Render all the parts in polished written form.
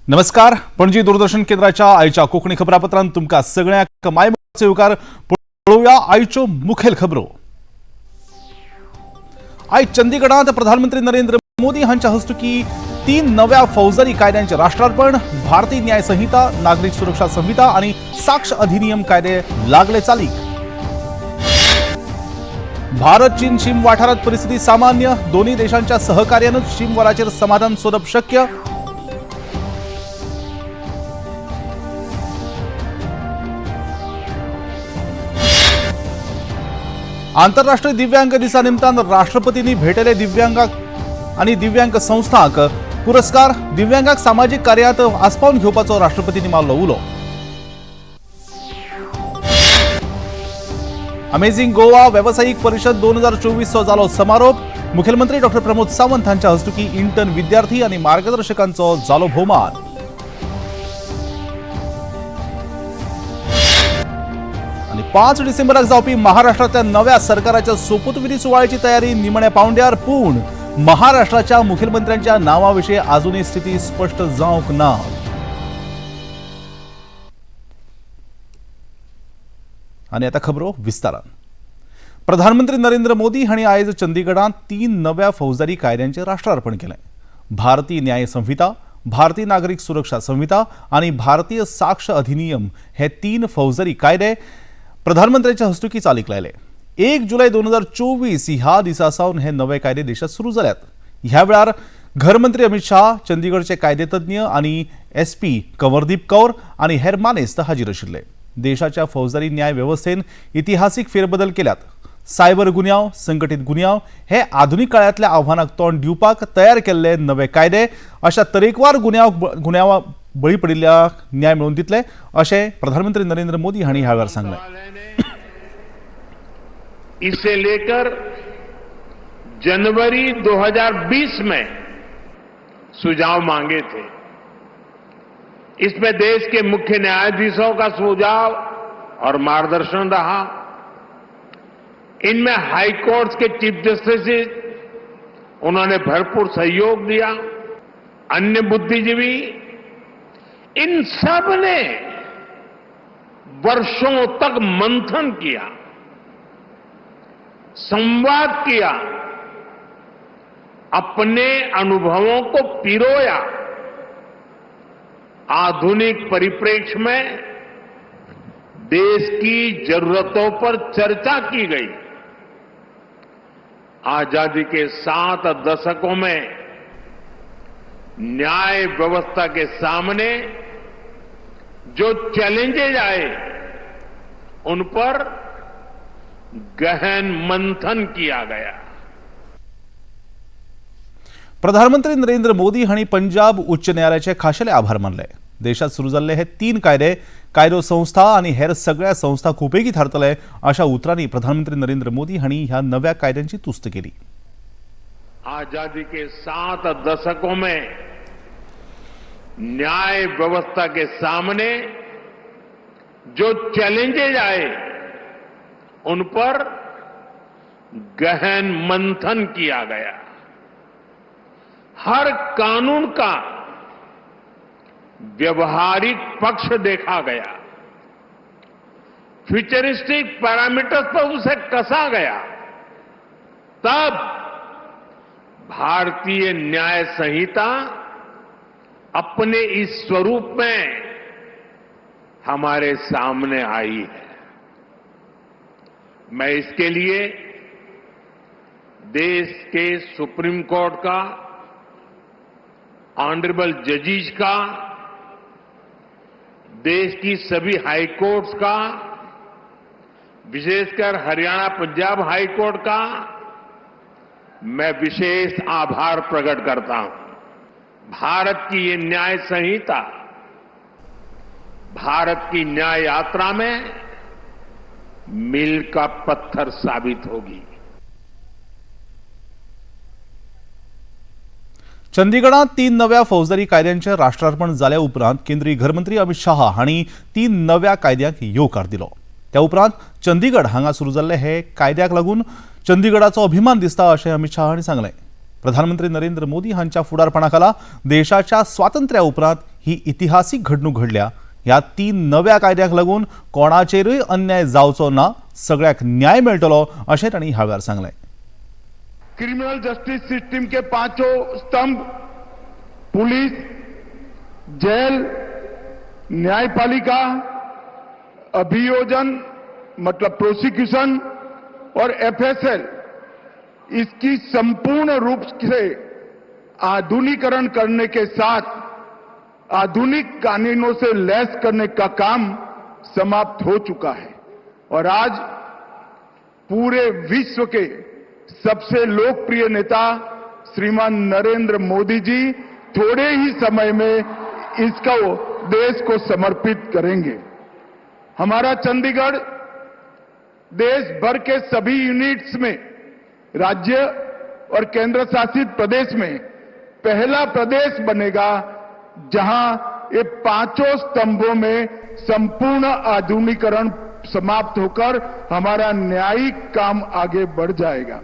नमस्कार, पणजी दूरदर्शन केंद्राच्या आयच्या कोंकणी खबरापत्रांत तुमकां सगळ्यांक मायमोगाचो येवकार. पळोवया आयच्यो मुखेल खबरो. आयज चंदीगडांत प्रधानमंत्री नरेंद्र मोदी हांच्या हस्तुकी तीन नव्या फौजदारी कायद्यांचे राष्ट्रार्पण. भारतीय न्याय संहिता, नागरीक सुरक्षा संहिता आणि साक्ष अधिनियम कायदे लागले चालीक. भारत चीन शीम वाठारात परिस्थिती सामान्य. दोन्ही देशांच्या सहकार्यानंच शीमवाराचेर समाधान सोदप शक्य. आंतरराष्ट्रीय दिव्यांग दिसा निमतान राष्ट्रपतींनी भेटले दिव्यांगाक आणि दिव्यांग संस्थांक पुरस्कार. दिव्यांगाक सामाजीक कार्यात आस्पावन घेवपाचो राष्ट्रपतींनी मारलो उलो. अमेझिंग गोवा वेवसायीक परिषद 2024 चो जालो समारोप. मुखेलमंत्री डॉक्टर प्रमोद सावंत हांच्या हस्तुकी इंटर्न विद्यार्थी आणि मार्गदर्शकांचो जालो भोवमान. आणि 5 डिसेंबराक जावपी महाराष्ट्रातल्या नव्या सरकाराच्या सोपूतविधी सुवाळ्याची तयारी निमण्या पावंड्यार, पूण महाराष्ट्राच्या मुखेलमंत्र्यांच्या नावाविषयी अजूनही स्थिती स्पष्ट जावंक ना. आणि आता खबरो विस्तारान. प्रधानमंत्री नरेंद्र मोदी हांणी आयज चंदीगडांत तीन नव्या फौजदारी कायद्यांचें राष्ट्रार्पण केलें. भारतीय न्याय संहिता, भारतीय नागरीक सुरक्षा संहिता आनी भारतीय साक्ष अधिनियम हे तीन फौजदारी कायदे प्रधानमंत्र्यांच्या हस्तुकी चालीक लायले. 1 जुलय 2024 ह्या दिसा सावन हे नवे कायदे देशात सुरू जाल्यात. ह्या वेळार घरमंत्री अमित शाह, चंदीगडचे कायदेतज्ञ आनी एसपी कंवरदीप कौर आनी हेर मानेस्त हाजीर आशिल्ले. देशाच्या फौजदारी न्याय वेवस्थेन इतिहासीक फेरबदल केल्यात. सायबर गुन्यांव, संघटीत गुन्यांव हे आधुनीक काळांतल्या आव्हानाक तोंड दिवपाक तयार केल्ले नवे कायदे अशा तरेकवार गुन्यांवा बळी पडिल्ल्या न्याय मेळोवन दितले अशें प्रधानमंत्री नरेंद्र मोदी हांणी ह्या वेळार सांगलें. इसे लेकर जनवरी 2020 में सुझाव मांगे थे. इसमें देश के मुख्य न्यायाधीशों का सुझाव और मार्गदर्शन रहा. इनमें हाईकोर्ट के चीफ जस्टिस, उन्होंने भरपूर सहयोग दिया. अन्य बुद्धिजीवी, इन सब ने वर्षों तक मंथन किया, संवाद किया, अपने अनुभवों को पिरोया. आधुनिक परिप्रेक्ष्य में देश की जरूरतों पर चर्चा की गई. आजादी के 7 दशकों में न्याय व्यवस्था के सामने जो चैलेंजेज आए, उन पर गहन मंथन किया गया. प्रधानमंत्री नरेंद्र मोदी हांणी पंजाब उच्च न्यायालयाचे खाशेले आभार मानले. देशात सुरू जाल्ले हे तीन कायदे कायदो संस्था आनी हेर सगळ्या संस्थांक उपेगी थारतले अशा उतरांनी प्रधानमंत्री नरेंद्र मोदी हांणी ह्या नव्या कायद्यांची तुस्त केली. आजादी के 7 दशकों में न्याय व्यवस्था के सामने जो चैलेंजेज आए, उन पर गहन मंथन किया गया. हर कानून का व्यवहारिक पक्ष देखा गया, फ्यूचरिस्टिक पैरामीटर्स पर उसे कसा गया. तब भारतीय न्याय संहिता अपने इस स्वरूप में हमारे सामने आई है. मैं इसके लिए देश के सुप्रीम कोर्ट का, ऑनरेबल जजेज का, देश की सभी हाई कोर्ट्स का, विशेषकर हरियाणा पंजाब हाई कोर्ट का मैं विशेष आभार प्रकट करता हूं. भारत की ये न्याय संहिता भारत की न्याय यात्रा में मील का पत्थर साबित होगी. चंदीगडात तीन नव्या फौजदारी कायद्यांचे राष्ट्रार्पण जाल्या उपरांत केंद्रीय घरमंत्री अमित शाह हांणी तीन नव्या कायद्यांक येवकार दिलो. त्या उपरांत चंदीगड हांगा सुरू जाल्ले हे कायद्याक लागून चंदीगडाचो अभिमान दिसता अशें अमित शाह हांणी सांगलें. प्रधानमंत्री नरेंद्र मोदी हांच्या फुडारपणाखाला देशाच्या स्वातंत्र्या उपरांत ही इतिहासीक घडणूक घडल्या. ह्या तीन नव्या कायद्याक लागून कोणाचेरूय अन्याय जावचो ना, सगळ्याक न्याय मेळटलो अशें तांणी ह्या वेळार सांगलें. क्रिमिनल जस्टिस सिस्टम के पांचों स्तंभ, पुलिस, जेल, न्यायपालिका, अभियोजन मतलब प्रोसिक्यूशन और एफएसएल, इसकी संपूर्ण रूप से आधुनिकरण करने के साथ आधुनिक कानूनों से लैस करने का काम समाप्त हो चुका है और आज पूरे विश्व के सबसे लोकप्रिय नेता श्रीमान नरेंद्र मोदी जी थोड़े ही समय में इसको देश को समर्पित करेंगे। हमारा चंडीगढ़ देश भर के सभी यूनिट्स में, राज्य और केंद्र शासित प्रदेश में पहला प्रदेश बनेगा जहां ये पांचों स्तंभों में संपूर्ण आधुनिकरण समाप्त होकर हमारा न्यायिक काम आगे बढ़ जाएगा।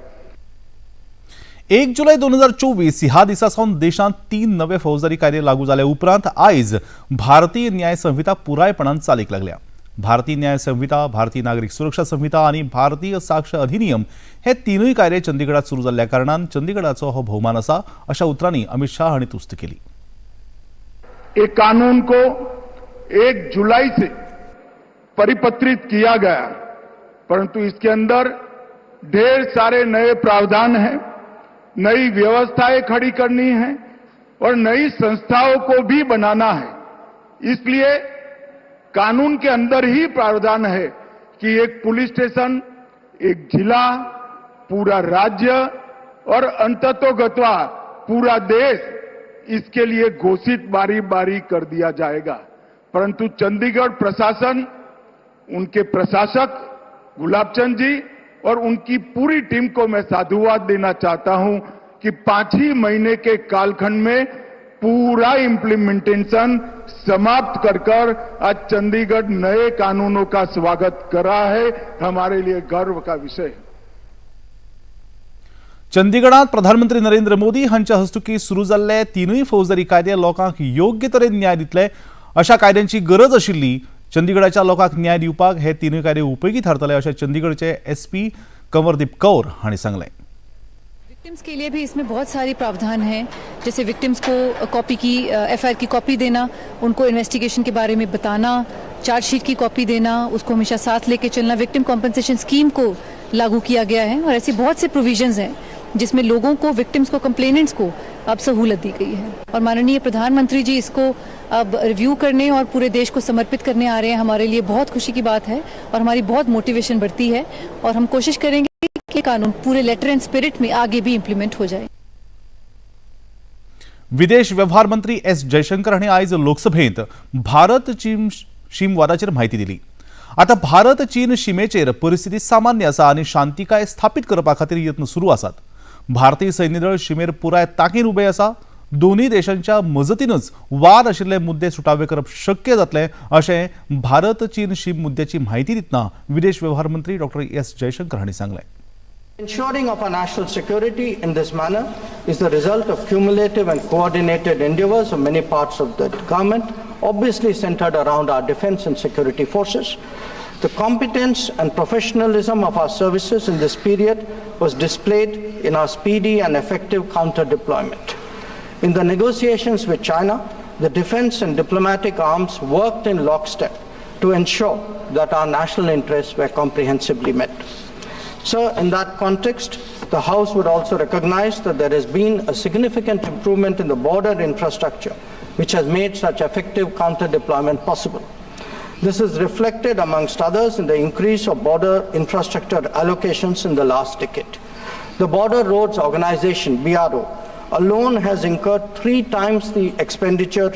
1 जुलय 2024 ह्या दिसा सावन देशांत तीन नवे फौजदारी कायदे लागू जाले उपरांत आयज भारतीय न्याय संहिता पुरायपणान चालीक लागल्या. भारतीय न्याय संहिता, भारतीय नागरीक सुरक्षा संहिता आनी भारतीय साक्ष अधिनियम हे तिनूय कायदे चंदीगडात सुरू जाल्ल्या कारणान चंदीगडाचो हो भोवमान आसा, अशा उतरांनी अमित शाह हांणी तुस्त केली. एक कानून को 1 जुलाई से परिपत्रित किया गया, परंतु इसके अंदर ढेर सारे नए प्रावधान हैं, नई व्यवस्थाएं खड़ी करनी है और नई संस्थाओं को भी बनाना है। इसलिए कानून के अंदर ही प्रावधान है कि एक पुलिस स्टेशन, एक जिला, पूरा राज्य और अंततोगत्वा पूरा देश इसके लिए घोषित बारी बारी कर दिया जाएगा। परंतु चंडीगढ़ प्रशासन, उनके प्रशासक गुलाबचंद जी और उनकी पूरी टीम को मैं साधुवाद देना चाहता हूं कि 5 ही महीने के कालखंड में पूरा इंप्लीमेंटेशन समाप्त कर कर आज चंडीगढ़ नए कानूनों का स्वागत कर रहा है। हमारे लिए गर्व का विषय है। चंदीगडात प्रधानमंत्री नरेंद्र मोदी हांच्या हस्तुकीं सुरू जाल्ले तिनूय फौजदारी कायदे लोकांक योग्य तरेन न्याय दितले. अशा कायद्यांची गरज आशिल्ली. चंदीगडाच्या लोकांक न्याय दिवपाक हे तिनूय कायदे उपयोगी थारतले, अशें चंदीगडचे एसपी कंवरदीप कौर हांणी सांगलें. विक्टिम्स के लिए भी इसमें बहुत सारी प्रावधान हैं, जैसे विक्टिम्स को कॉपी की, एफआईआर की कॉपी देना, उनको इन्वेस्टिगेशन के बारे में बताना, चार्जशीट की कॉपी देना, उसको हमेशा साथ लेके चलना। विक्टिम कॉम्पनसेशन स्कीम को लागू किया गया है और ऐसे बहुत से प्रोविजंस हैं जिसमें लोगों को, विक्टिम्स को, कंप्लेनेंट्स को अब सहूलत दी गई है। और माननीय प्रधानमंत्री जी इसको अब रिव्यू करने और पूरे देश को समर्पित करने आ रहे हैं। हमारे लिए बहुत खुशी की बात है और हमारी बहुत मोटिवेशन बढ़ती है और हम कोशिश करेंगे कि कानून पूरे लेटर एंड स्पिरिट में आगे भी इम्प्लीमेंट हो जाए। विदेश व्यवहार मंत्री एस जयशंकर हांणी आयज लोकसभेंत भारत चीन शीम वादाचेर म्हायती दिली. आतां भारत चीन शिमेचेर परिस्थिती सामान्य आसा आनी शांतिकाय स्थापीत करपा खातीर यत्न सुरू आसात. भारतीय सैन्य दळ शिमेर पुराय ताकीन उबे आसा. दोनूय देशांच्या मजतीनच वाद आशिल्ले मुद्दे सुटावे करप शक्य जातलें, अशें भारत चीन शीम मुद्द्याची म्हायती दितना विदेश व्यवहार मंत्री डॉक्टर एस जयशंकर हांणी सांगलें. Ensuring of our national security in this manner is the result of cumulative and coordinated endeavors of many parts of the government, obviously centered around our defense and security forces. The competence and professionalism of our services in this period was displayed in our speedy and effective counter deployment. In the negotiations with China, the defense and diplomatic arms worked in lockstep to ensure that our national interests were comprehensively met. Sir, in that context, the House would also recognize that there has been a significant improvement in the border infrastructure, which has made such effective counter deployment possible. This is reflected, amongst others, in the increase of border infrastructure allocations in the last decade. The Border Roads Organization, BRO, alone has incurred three times the expenditure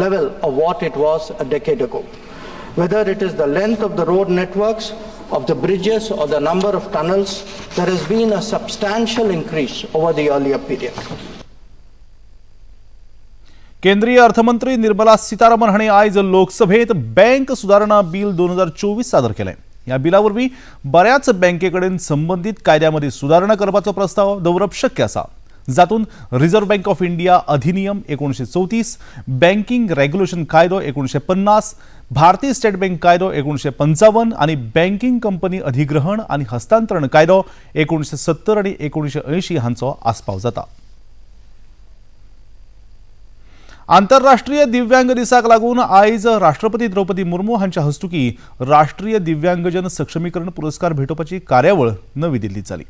level of what it was a decade ago. Whether it is the length of the road networks, of the bridges, or the number of tunnels, there has been a substantial increase over the earlier period. केंद्रीय अर्थमंत्री निर्मला सीतारामन हांणी आयज लोकसभेत bank सुदारणा bill 2024 सादर केलें. ह्या बिला वरवीं बऱ्याच बँके कडेन संबंदीत कायद्या मदीं सुदारणा करपाचो प्रस्ताव दवरप शक्य आसा. जातूंत रिझर्व्ह बँक ऑफ इंडिया अधिनियम 1934, बँकिंग रेग्युलेशन कायदो 1950, भारतीय स्टेट बँक कायदो 1955 आनी बँकिंग कंपनी अधिग्रहण आनी हस्तांतरण कायदो 1970 आनी 1980 हांचो आस्पाव जाता. आंतरराष्ट्रीय दिव्यांग दिसाक लागून आयज राष्ट्रपती द्रौपदी मुर्मू हांच्या हस्तुकी राष्ट्रीय दिव्यांगजन सक्षमीकरण पुरस्कार भेटोवपाची कार्यावळ नवी दिल्लीत जाली.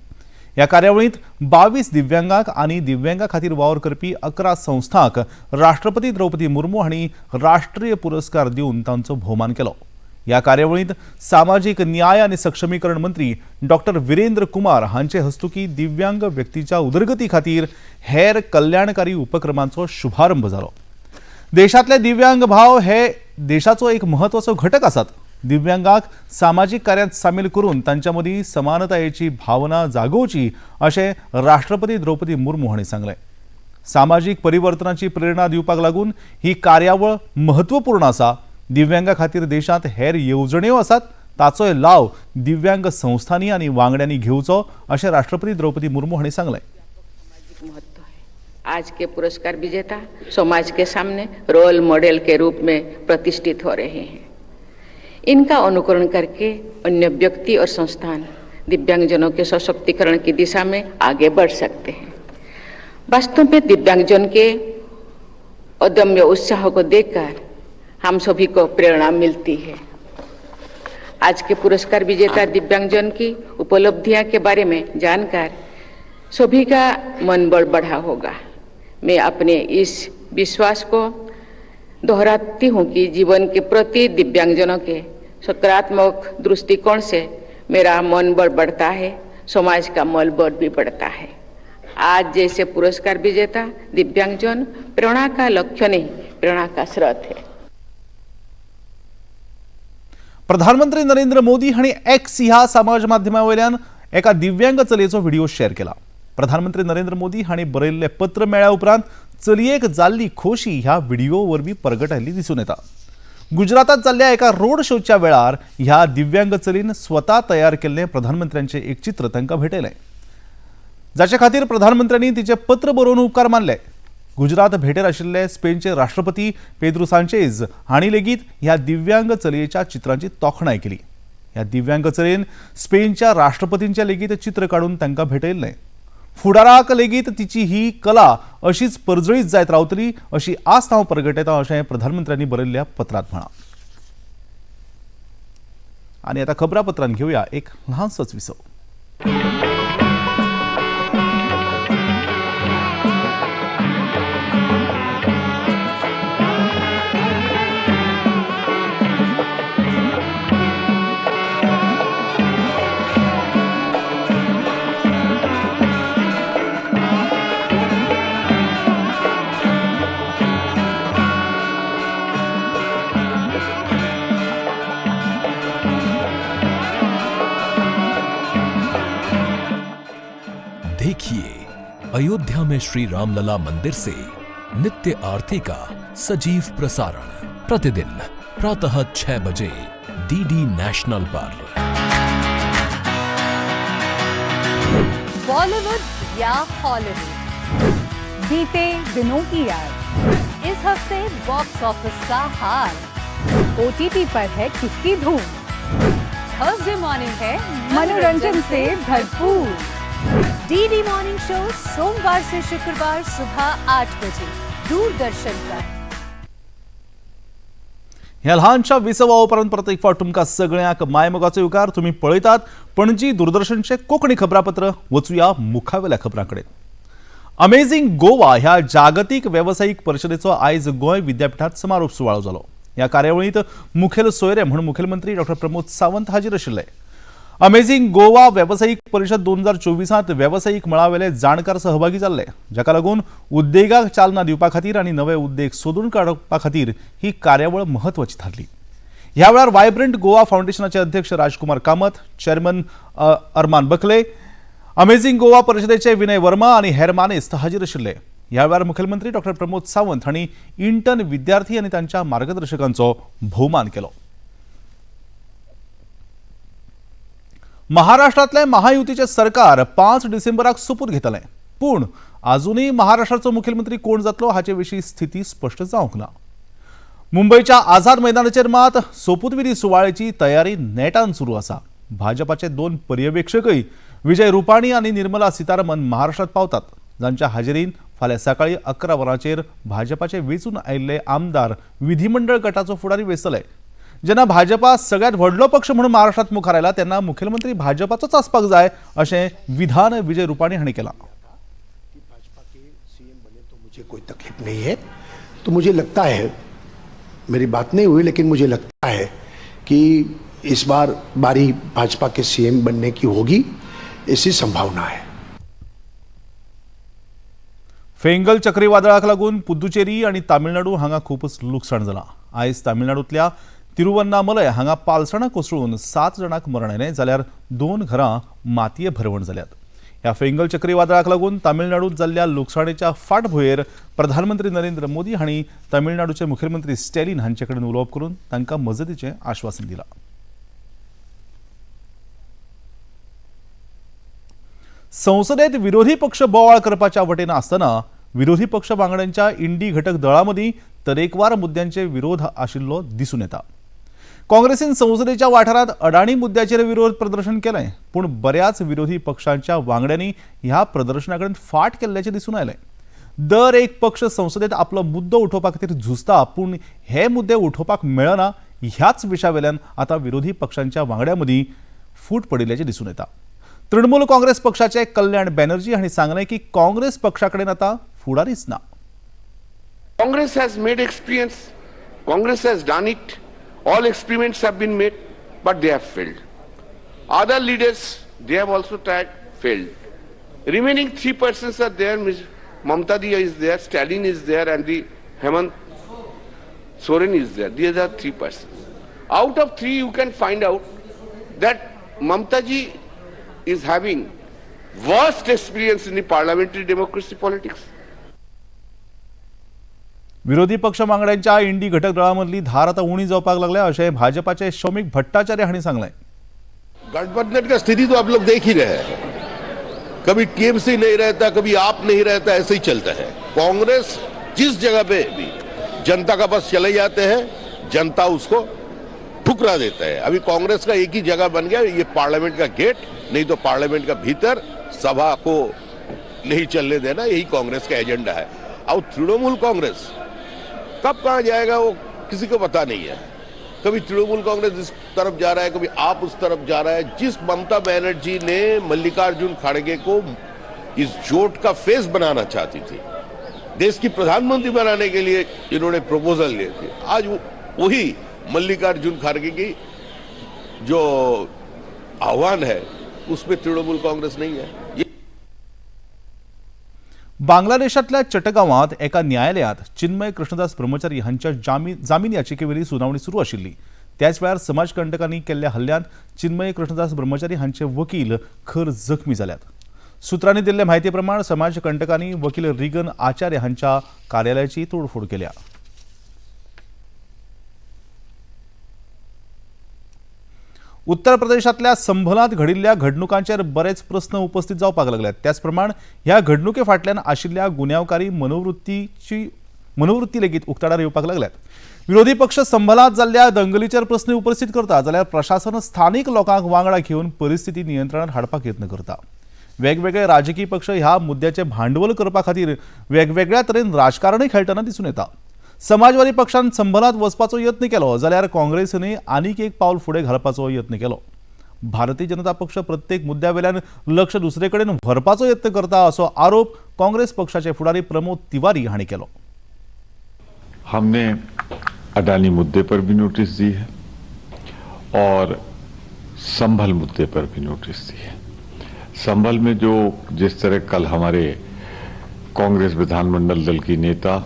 ह्या कार्यावळींत 22 दिव्यांगांक आनी दिव्यांगा खातीर वावर करपी 11 संस्थांक राष्ट्रपती द्रौपदी मुर्मू हांणी राष्ट्रीय पुरस्कार दिवन तांचो भोवमान केलो. ह्या कार्यावळींत सामाजीक न्याय आनी सक्षमीकरण मंत्री डॉक्टर विरेंद्र कुमार हांचे हस्तुकी दिव्यांग व्यक्तीच्या उदरगती खातीर हेर कल्याणकारी उपक्रमांचो शुभारंभ जालो. देशांतले दिव्यांग भाव हे देशाचो एक म्हत्वाचो घटक आसात. दिव्यांगांक सामाजीक कार्यांत सामील करून तांच्या मदीं समानतायेची भावना जागोवची अशें राष्ट्रपती द्रौपदी मुर्मू हांणी सांगलें. सामाजीक परिवर्तनाची प्रेरणा दिवपाक लागून ही कार्यावळ म्हत्वपूर्ण आसा. दिव्यांगा खातीर देशांत हेर येवजण्यो आसात, ताचोय लाव दिव्यांग संस्थांनी आनी वांगड्यांनी घेवचो अशें राष्ट्रपती द्रौपदी मुर्मू हांणी सांगलें. आज के पुरस्कार विजेता समाज के सामने रोल मॉडल के रूप में प्रतिष्ठित हो रहे हैं. इनका अनुकरण करके अन्य व्यक्ति और संस्थान दिव्यांगजनों के सशक्तिकरण की दिशा में आगे बढ़ सकते हैं. वास्तव में दिव्यांगजन के अदम्य उत्साह को देखकर हम सभी को प्रेरणा मिलती है. आज के पुरस्कार विजेता दिव्यांगजन की उपलब्धियां के बारे में जानकर सभी का मनबल बढ़ा होगा. मैं अपने इस विश्वास को दोहराती हूँ कि जीवन के प्रति दिव्यांगजनों के सकारात्मक दृष्टिकोण से मेरा मनबल बढ़ता है, समाज का मनबल भी बढ़ता है. आज जैसे पुरस्कार विजेता दिव्यांगजन प्रेरणा का लक्ष्य नहीं, प्रेरणा का स्रोत है. प्रधानमंत्री नरेंद्र मोदी हांणी एक्स ह्या समाज माध्यमा वयल्यान एका दिव्यांग चलयेचो व्हिडिओ शेअर केला. प्रधानमंत्री नरेंद्र मोदी हांणी बरयल्लें पत्र मेळ्ळ्या उपरांत चलयेक जाल्ली खोशी ह्या व्हिडिओ वरवीं परगटायल्ली दिसून येता. गुजरातात जाल्ल्या एका रोड शोच्या वेळार ह्या दिव्यांग चलीन स्वता तयार केल्लें प्रधानमंत्र्यांचें एक चित्र तांकां भेटयलें, जाचे खातीर प्रधानमंत्र्यांनी तिचें पत्र बरोवन उपकार मानले. गुजरात भेटेर आशिल्ले स्पेनचे राष्ट्रपती पेद्रू सांचेज हांणी लेगीत ह्या दिव्यांग चलयेच्या चित्रांची तोखणाय केली. ह्या दिव्यांग चलयेन स्पेनच्या राष्ट्रपतींचें लेगीत चित्र काडून तांकां भेटयल्लें. फुडाराक लेगीत तिची ही कला अशीच परजळीत जायत रावतली अशी आस्त हांव परगटयतां अशें प्रधानमंत्र्यांनी बरयल्ल्या पत्रांत म्हळां. आनी आतां खबरापत्रान घेवया एक ल्हानसोच विसव. देखिए अयोध्या में श्री रामलला मंदिर से नित्य आरती का सजीव प्रसारण प्रतिदिन प्रातः 6 बजे डीडी नेशनल पर. बॉलीवुड या हॉलीवुड, बीते दिनों की याद, इस हफ्ते बॉक्स ऑफिस का हाल, ओटीटी पर है किसकी धूम, थर्सडे मॉर्निंग है मनोरंजन से भरपूर. डीडी मॉर्निंग शो सोमवार से शुक्रवार सुबह 8 बजे दूरदर्शन पर. ह्या ल्हानशा विसवा उपरांत परत एक फावट तुमकां सगळ्यांक मायमोगाचो येवकार. तुमी पळयतात पणजी दूरदर्शनचें कोंकणी खबरापत्र. वचुया मुखावेल्या खबरां कडेन. अमेझिंग गोवा ह्या जागतीक वेवसायीक परिशदेचो आयज गोंय विद्यापिठांत समारोप सुवाळो जालो. ह्या कार्यावळींत मुखेल सोयरे म्हूण मुखेलमंत्री डॉक्टर प्रमोद सावंत हाजीर आशिल्ले. अमेझिंग गोवा वेवसायीक परिशद 2024 वेवसायीक मळावेले जाणकार सहभागी जाल्ले, जाका लागून उद्देगाक चालना दिवपा खातीर आनी नवे उद्देग सोदून काडपा खातीर ही कार्यावळ म्हत्वाची थारली. ह्या वेळार वायब्रंट गोवा फावंडेशनाचे अध्यक्ष राजकुमार कामत, चेअरमन अरमान बकले, अमेझिंग गोवा परिशदेचे विनय वर्मा आनी हेर मानेस्त हाजीर आशिल्ले. ह्या वेळार मुखेलमंत्री डॉक्टर प्रमोद सावंत हांणी इंटर्न विद्यार्थी आनी तांच्या मार्गदर्शकांचो भोवमान केलो. महाराष्ट्रांतले महायुतीचे सरकार 5 डिसेंबराक सोपूत घेतले. पूण आजुनूय महाराष्ट्राचो मुखेलमंत्री कोण जातलो हाचे विशीं स्थिती स्पश्ट जावंक ना. मुंबयच्या आझाद मैदानाचेर मात सोपूतविधी सुवाळ्याची तयारी नेटान सुरू आसा. भाजपाचे दोन पर्यवेक्षकय विजय रुपाणी आनी निर्मला सीतारामन महाराष्ट्रात पावतात, जांच्या हाजेरीन फाल्यां सकाळी 11 वरांचेर भाजपाचे वेंचून आयिल्ले आमदार विधिमंडळ गटाचो फुडारी वेंचतले. जेन्ना भाजपा सगळ्यांत व्हडलो पक्ष म्हणून महाराष्ट्रात मुखार आयला तेन्ना मुखेलमंत्री भाजपाचोच आसपाक जाय अशें विधान विजय रुपाणी हांणी केलां. मुझे कोई तकलीफ नहीं है, तो मुझे लगता है, मेरी बात नहीं हुई लेकिन मुझे लगता है कि इस बार बारी भाजपा के सीएम बनने की होगी, ऐसी संभावना है. फेंगल चक्रीवादळाक लागून पुदुचेरी आनी तामिळनाडू हांगा खूबच लुकसाण जालां. आयज तामिळनाडूंतल्या तिरुवन्नामलय हांगा पालसणां कोसळून 7 जाणांक मरण आयलें, जाल्यार 2 घरां मातये भरवण जाल्यात. ह्या फेंगल चक्रीवादळाक लागून तामिळनाडूंत जाल्ल्या लुकसाणेच्या फाटभुंयेर प्रधानमंत्री नरेंद्र मोदी हांणी तामिळनाडूचे मुखेलमंत्री स्टॅलिन हांचे कडेन उलोवप करून तांकां मजतीचें आश्वासन दिलां. संसदेत विरोधी पक्ष बोवाळ करपाच्या वटेन आसतना विरोधी पक्ष वांगड्यांच्या इंडी घटक दळां मदीं तरेकवार मुद्द्यांचे विरोध आशिल्लो दिसून येता. काँग्रेसीन संसदेच्या वाठारांत अडाणी मुद्द्याचेर विरोध प्रदर्शन केलें, पूण बऱ्याच विरोधी पक्षांच्या वांगड्यांनी ह्या प्रदर्शना कडेन फाट केल्ल्याचें दिसून आयलें. दर एक पक्ष संसदेत आपलो मुद्दो उठोवपा खातीर झुजता, पूण हे मुद्दे उठोवपाक मेळना ह्याच विशयावेल्यान आतां विरोधी पक्षांच्या वांगड्यां मदीं फूट पडिल्ल्याचें दिसून येता. तृणमूल काँग्रेस पक्षाचे कल्याण बॅनर्जी हांणी सांगलें की काँग्रेस पक्षा कडेन आतां फुडारीच ना. Congress has made experience, Congress has done it, all experiments have been made, but they have failed. Other leaders, they have also tried, failed. Remaining 3 persons are there, Ms. Mamata Di is there, Stalin is there, and the Hemant Soren is there. These are 3 persons. Out of 3, you can find out that Mamata ji is having worst experience in the parliamentary democracy politics. विरोधी पक्ष वांगड्यांच्या इंडी घटक दळामधली धार आता उणी जावपाक लागल्या अशें भाजपाचे शौमिक भट्टाचार्य हांणी सांगलें. गठबंधन का स्थिति तो आप लोग देख ही रहे हैं, कभी टीएमसी नहीं रहता, कभी आप नहीं रहता, ऐसे ही चलता है. कांग्रेस जिस जगह पे भी जनता का बस चले जाते हैं, जनता उसको ठुकरा देता है. अभी कांग्रेस का एक ही जगह बन गया, ये पार्लियामेंट का गेट, नहीं तो पार्लियामेंट का भीतर सभा को नहीं चलने देना, यही कांग्रेस का एजेंडा है. और तृणमूल कांग्रेस कब कहाँ जाएगा वो किसी को पता नहीं है. कभी तृणमूल कांग्रेस इस तरफ जा रहा है, कभी आप उस तरफ जा रहा है. जिस ममता बनर्जी ने मल्लिकार्जुन खड़गे को इस जोट का फेस बनाना चाहती थी, देश की प्रधानमंत्री बनाने के लिए इन्होंने प्रपोजल लिए थे, आज वही मल्लिकार्जुन खड़गे की जो आह्वान है उसमें तृणमूल कांग्रेस नहीं है. बांगलादेशातल्या चटगांवांत एका न्यायालयात चिन्मय कृष्णदास ब्रह्मचारी हांच्या जामीन याचिकेवेली सुनावणी सुरू आशिल्ली. त्याच वेळार समाजकंटकांनी केल्ल्या हल्ल्यांत चिन्मय कृष्णदास ब्रह्मचारी हांचे वकील खर जखमी जाल्यात. सुत्रांनी दिल्ले म्हायती प्रमाण समाजकंटकांनी वकील रिगन आचार्य हांच्या कार्यालयाची तोडफोड केल्या. उत्तर प्रदेशातल्या संभलांत घडिल्ल्या घडणुकांचेर बरेच प्रस्न उपस्थित जावपाक लागल्यात. त्याचप्रमाण ह्या घडणुके फाटल्यान आशिल्ल्या गुन्यांवकारी मनोवृत्ती लेगीत उक्ताडार येवपाक लागल्यात. विरोधी पक्ष संभलांत जाल्ल्या दंगलीचेर प्रस्न उपस्थित करता, जाल्यार प्रशासन स्थानीक लोकांक वांगडा घेवन परिस्थिती नियंत्रणात हाडपाक यत्न करता. वेगवेगळे राजकीय पक्ष ह्या मुद्द्याचे भांडवल करपा खातीर वेगवेगळ्या तरेन राजकारणय खेळटना दिसून येता. समाजवादी पक्षान संभलांत वचपाचो यत्न केलो, जाल्यार काँग्रेसीनय आनीक एक पावल फुडें घालपाचो यत्न केलो. भारतीय जनता पक्ष प्रत्येक मुद्द्यावेल्यान लक्ष दुसरे कडेन व्हरपाचो यत्न करता असो आरोप काँग्रेस पक्षाचे फुडारी प्रमोद तिवारी हांणी केलो. हमने अडानी मुद्दे पर भी नोटिस दी है और संभल मुद्दे पर भी नोटिस दी है. संभल में जो जिस तरह कल हमारे कांग्रेस विधानमंडल दल की नेता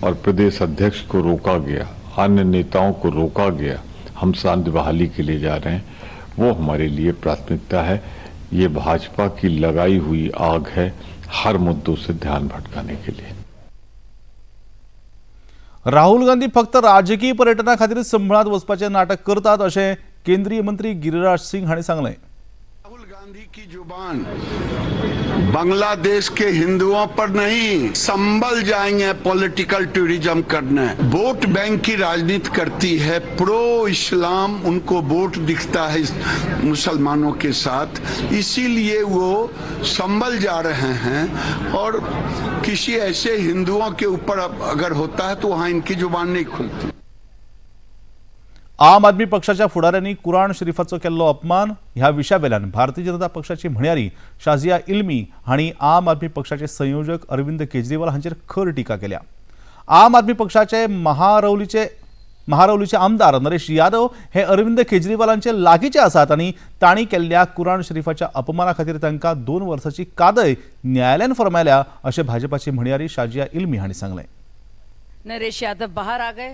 और प्रदेश अध्यक्ष को रोका गया, अन्य नेताओं को रोका गया, हम शांति बहाली के लिए जा रहे हैं, वो हमारे लिए प्राथमिकता है. ये भाजपा की लगाई हुई आग है हर मुद्दों से ध्यान भटकाने के लिए. राहुल गांधी फक्त राजकीय पर्यटना खातीर संभळांत वचपाचें नाटक करतात अशें केंद्रीय मंत्री गिरिराज सिंग हांणी सांगलें. राहुल गांधी गांधी की जुबान बांग्लादेश के हिंदुओं पर नहीं, संभल जाएंगे पॉलिटिकल टूरिज्म करने। वोट बैंक की राजनीति करती है, प्रो इस्लाम उनको वोट दिखता है मुसलमानों के साथ, इसीलिए वो संभल जा रहे हैं। और किसी ऐसे हिंदुओं के ऊपर अगर होता है तो वहां इनकी जुबान नहीं खुलती। आम आदमी पक्षाच्या फुडाऱ्यांनी कुराण शरीफाचो केल्लो अपमान ह्या विशयावेल्यान भारतीय जनता पक्षाची म्हणयारी शाजिया इल्मी हांणी आम आदमी पक्षाचे संयोजक अरविंद केजरीवाल हांचेर खर टिका केल्या। आम आदमी पक्षाचे महारवलीचे आमदार नरेश यादव हे अरविंद केजरीवालांचे लागींचे आसात आनी तांणी केल्ल्या कुराण शरीफाच्या अपमाना खातीर तांकां 2 वर्सांची कादय न्यायालयान फर्मायल्या अशें भाजपाची म्हणयारी शाजिया इल्मी हांणी सांगलें। नरेश यादव बाहर आ गए,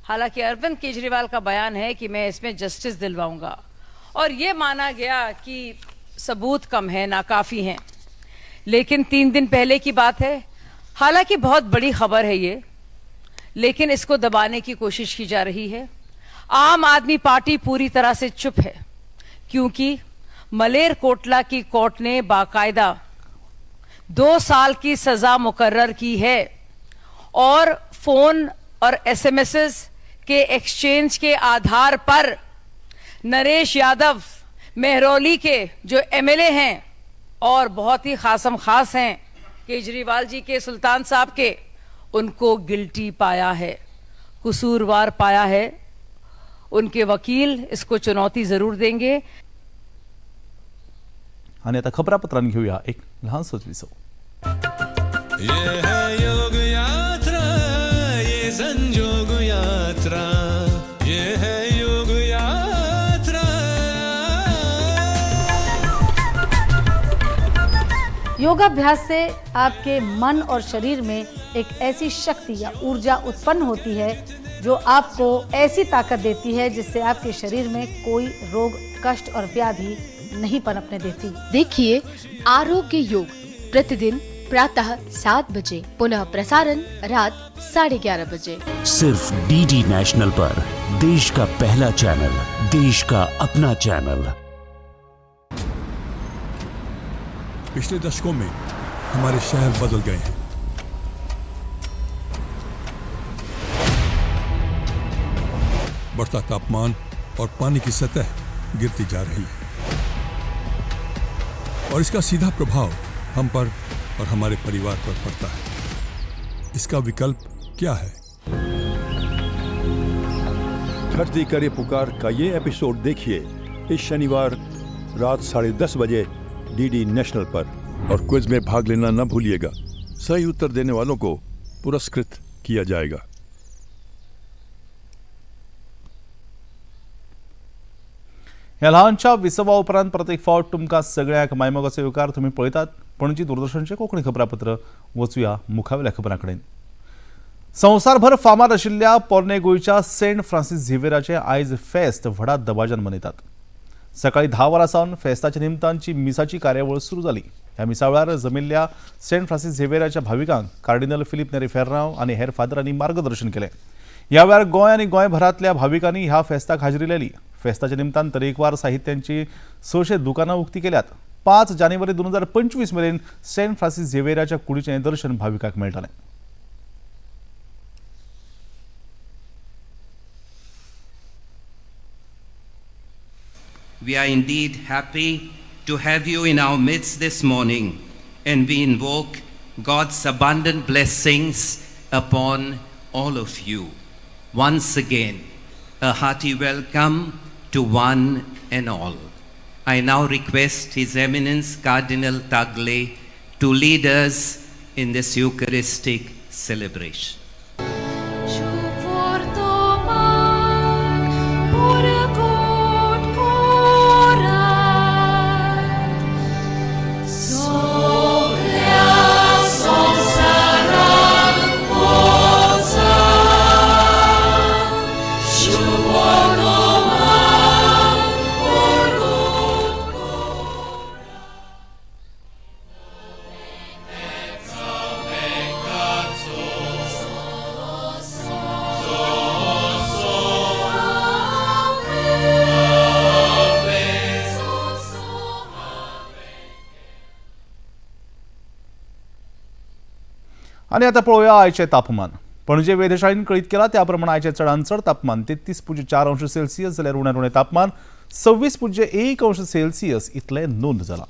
हालांकि अरविंद केजरीवाल का बयान है कि मैं इसमें जस्टिस दिलवाऊंगा और ये माना गया कि सबूत कम है, नाकाफ़ी हैं, लेकिन 3 दिन पहले की बात है। हालांकि बहुत बड़ी खबर है ये, लेकिन इसको दबाने की कोशिश की जा रही है। आम आदमी पार्टी पूरी तरह से चुप है, क्योंकि मलेरकोटला की कोर्ट ने बाकायदा 2 साल की सजा मुकर्रर की है और फोन और एसएमएस के एक्सचेंज के आधार पर नरेश यादव मेहरौली के जो एमएलए हैं और बहुत ही खासम खास हैं केजरीवाल जी के, सुल्तान साहब के, उनको गिल्टी पाया है, कसूरवार पाया है। उनके वकील इसको चुनौती जरूर देंगे। आणि आता खबरापत्रांनी घेऊया एक लहानसंच विसव। ये है योग यात्रा, ये संजोग यात्रा, ये है योग यात्रा। योगाभ्यास से आपके मन और शरीर में एक ऐसी शक्ति या ऊर्जा उत्पन्न होती है जो आपको ऐसी ताकत देती है जिससे आपके शरीर में कोई रोग, कष्ट और व्याधि नहीं पनपने देती। देखिए आरोग्य योग प्रतिदिन प्रातः 7 बजे, पुनः प्रसारण रात 11:30 बजे, सिर्फ डीडी नेशनल पर। देश का पहला चैनल, देश का अपना चैनल। पिछले दशकों में हमारे शहर बदल गए हैं। बढ़ता तापमान और पानी की सतह गिरती जा रही है और इसका सीधा प्रभाव हम पर और हमारे परिवार पर पड़ता है। इसका विकल्प क्या है? धरती करे पुकार का ये एपिसोड देखिए इस शनिवार रात 10:30 बजे डीडी नेशनल पर। और क्विज में भाग लेना न भूलिएगा। सही उत्तर देने वालों को पुरस्कृत किया जाएगा। ह्या ल्हानशा विसवा उपरांत परत एक फावट तुमकां सगळ्यांक मायमोगाचो येवकार। तुमी पळयतात पणजी दूरदर्शनचें कोंकणी खबरापत्र। वचुया मुखावेल्या खबरां कडेन। संवसारभर फामाद आशिल्ल्या पोरणे गोंयच्या सेंट फ्रांसीस झेवियराचें आयज फेस्त व्हडा दबाज्यान मनयतात। सकाळी 10 वरां सावन फेस्ताच्या निमतानची मिसाची कार्यावळ सुरू जाली। ह्या मिसा वेळार जमिल्ल्या सेंट फ्रांसीस झेवियराच्या भाविकांक कार्डिनल फिलीप नेरी फेर्रांव आनी हेर फादरांनी मार्गदर्शन केलें। ह्या वेळार गोंय आनी गोंयभरांतल्या भाविकांनी ह्या फेस्ताक हाजेरी लायली। फेस्ताच्या निमतान तरेकवार साहित्यांची 600 दुकानां उक्ती केल्यात। 5 जानेवारी 2025 मेरेन सेंट फ्रांसीस झेवियराच्या कुडीचें दर्शन भाविकांक मेळटलें। We are indeed happy to have you in our midst this morning, and we invoke God's abundant blessings upon all of you. Once again, a hearty welcome to one and all. I now request His Eminence Cardinal Tagle to lead us in this Eucharistic celebration. आनी आतां पळोवया आयचें तापमान। पणजे वेधशाळेन कळीत केला त्या प्रमाण आयचें चडांत चड तापमान 33.4 अंश सेल्सियस जाल्यार उण्यांत उणें तापमान 26.1 अंश सेल्सियस इतलें नोंद जालां।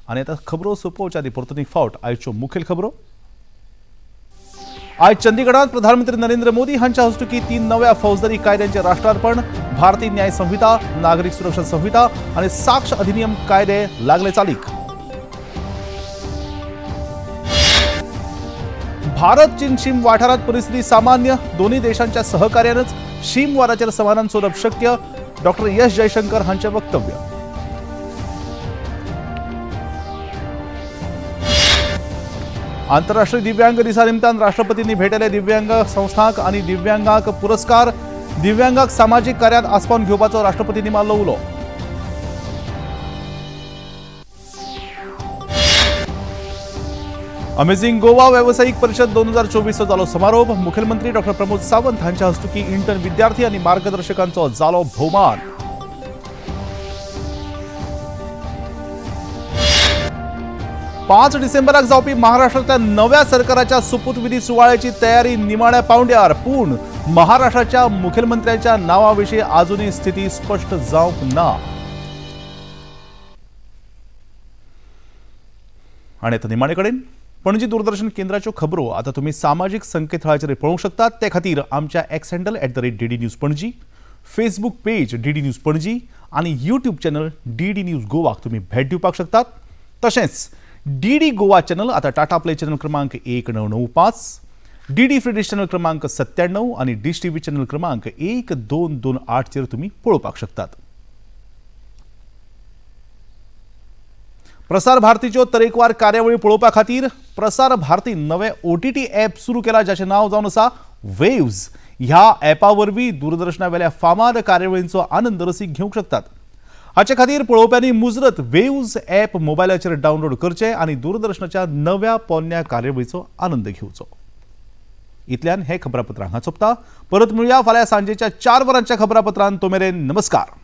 आनी आतां खबरो सोंपोवच्या आदीं परतून एक फावट आयच्यो मुखेल खबरो। आज चंदीगडात प्रधानमंत्री नरेंद्र मोदी हांच्या हस्तुकी 3 नव्या फौजदारी कायद्यांचे राष्ट्रार्पण। भारतीय न्याय संहिता, नागरिक सुरक्षा संहिता आणि साक्ष अधिनियम कायदे लागले चालीक। भारत चीन शीम वाठारात परिस्थिती सामान्य, दोन्ही देशांच्या सहकार्यानंच शीम वादाचेर समाधान सोदप शक्य, डॉक्टर एस जयशंकर हांचे वक्तव्य। आंतरराष्ट्रीय दिव्यांग दिसा निमतान राष्ट्रपतींनी भेटले दिव्यांग संस्थांक आणि दिव्यांगांक पुरस्कार। दिव्यांगांक सामाजीक कार्यात आसपावन घेवपाचो राष्ट्रपतींनी मारलो उलो। अमेझिंग गोवा व्यावसायिक परिषद 2024 चो जालो समारोप। मुख्यमंत्री डॉक्टर प्रमोद सावंत हांच्या हस्तुकी इंटर्न विद्यार्थी आणि मार्गदर्शकांचो जालो भोवमान। पाच डिसेंबराक जावपी महाराष्ट्रातल्या नव्या सरकाराच्या सुपूतविधी सुवाळ्याची तयारी निमाण्या पावंड्यार, पूण महाराष्ट्राच्या मुख्यमंत्र्याच्या नावाविशीं अजूनय स्थिती स्पष्ट जावंक ना। आनी आतां निमाणे कडेन पणजी दूरदर्शन केंद्राच्यो खबरो आतां तुमी सामाजीक संकेतथळाचेर पळोवंक शकतात। ते खातीर आमच्या X handle @DD News Panaji, Facebook page DD News Panaji आनी यूट्यूब चॅनल DD news गोवाक तुमी भेट दिवपाक शकतात। तशेंच डीडी गोवा चॅनल आता टाटा प्ले चॅनल क्रमांक 1995, डीडी फ्री डिश चॅनल क्रमांक 97 आणि डिश टीव्ही चॅनल क्रमांक 1228 चेर तुम्ही पळोवपाक शकतात। प्रसार भारतीच्यो तरेकवार कार्यावळी पळोवपा खातीर प्रसार भारती नवे OTT app सुरू केला, जाचें नांव जावन आसा वेव्ज। ह्या ॲपा वरवीं दूरदर्शनावेल्या फामाद कार्यावळींचो आनंद रसीक घेवंक शकतात। हाचे खातीर पळोवप्यांनी मुजरत वेव्ज ॲप मोबायलाचेर डावनलोड करचें आनी दूरदर्शनाच्या नव्या पोन्न्या कार्यावळीचो आनंद घेवचो। इतल्यान हे खबरापत्र हांगा सोंपता। परत मेळुया फाल्यां सांजेच्या 4 वरांच्या खबरापत्रांत। तो मेरेन नमस्कार।